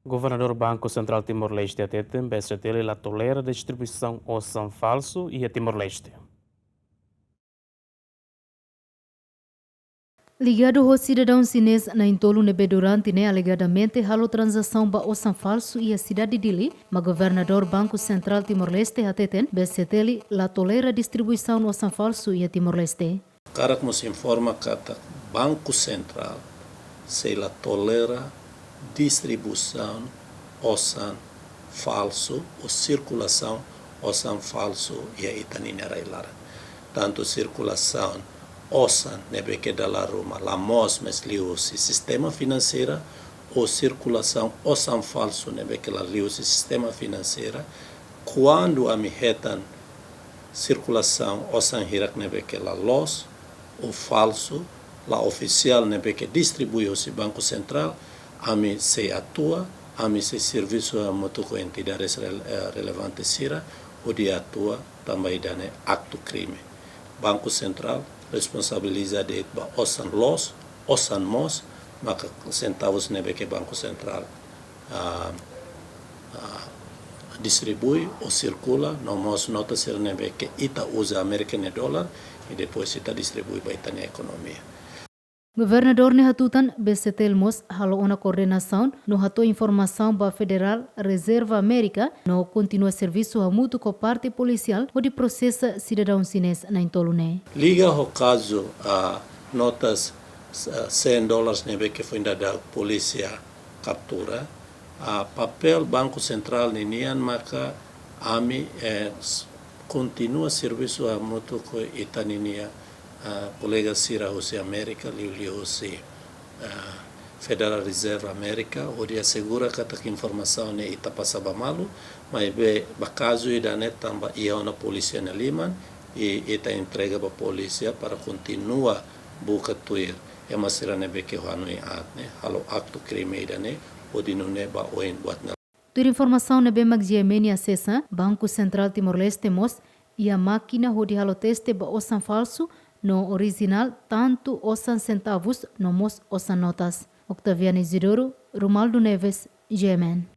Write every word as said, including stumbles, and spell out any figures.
Governadór Banku Sentrál Timor-Leste hateten, B C T L la tolera distribuisaun osan falsu iha Timor-Leste. Ligadu ho sidadaun xinés na'in-tolu ne'ebé durante ne'e alegadamente halo tranzasaun ba osan falsu iha sidade Dili, mak Governadór Banku Sentrál Timor-Leste hateten, B C T L la tolera distribuisaun osan falsu iha Timor-Leste. Hakarak mós informa katak Banku Sentrál sei la tolera distribuisaun osan falsu ou sirkulasaun osan falsu iha ita-nia rai-laran. Tantu sirkulasaun osan ne'ebé ke dala ruma la moos mais liuhusi sistema finanseira, ou sirkulasaun osan falsu ne'ebé ke la liuhusi sistema finanseira, kuandu ami hetan sirkulasaun osan hirak ne'ebé ke la loos ou falsu, la ofisiál ne'ebé ke distribui husi Banku Sentrál, ami sei atua, ami sei servisu hamutuk ho entidades rel-, eh, relevante sira, hodi atua tanba ida-ne'e aktu krime. Banku Sentrál responsabiliza de'it ba osan loos, osan moos, maka sentavus ne'ebé ke Banku Sentrál ah, ah, distribui ou sirkula, no mós nota sira ne'ebé ke ita uza Amérika nia dolar, i depois ita distribui ba ita-nia ekonomia. Governadór ne'e hatutan, B C T L mós halo ona koordenasaun no hato'o informasaun ba Federal Reserva Amérika, no kontinua servisu hamutuk ho parte polisiál hodi prosesa sidadaun xinés na'in-tolu ne'e. Liga ho kazu, ah, notas, ah, cem dólares ne'ebé ke foin dadauk polísia kaptura, ah, papél Banku Sentrál ninian maka ami, eh, s-, kontinua servisu hamutuk ho ita-nia, ah, kolega sira husi Amérika, liuliu husi, ah, Federal Reserve Amérika, hodi asegura katak informasaun ne'e ita pasa ba malu, maibé ba kazu ida-ne'e tanba iha ona polísia nia liman, i ita entrega ba polísia para kontinua buka tuir ema sira ne'ebé ke hanoin aat ne'e, halo aktu krime ida-ne'e, hodi nune'e ba oin buat ne'e. Tuir informasaun ne'ebé mak G M N asesa, Banku Sentrál Timor-Leste mós iha mákina hodi halo teste ba osan falsu no orijinál, tantu osan sentavus no mós osan notas. Octaviana Isidoro, Romaldo Neves, G M N.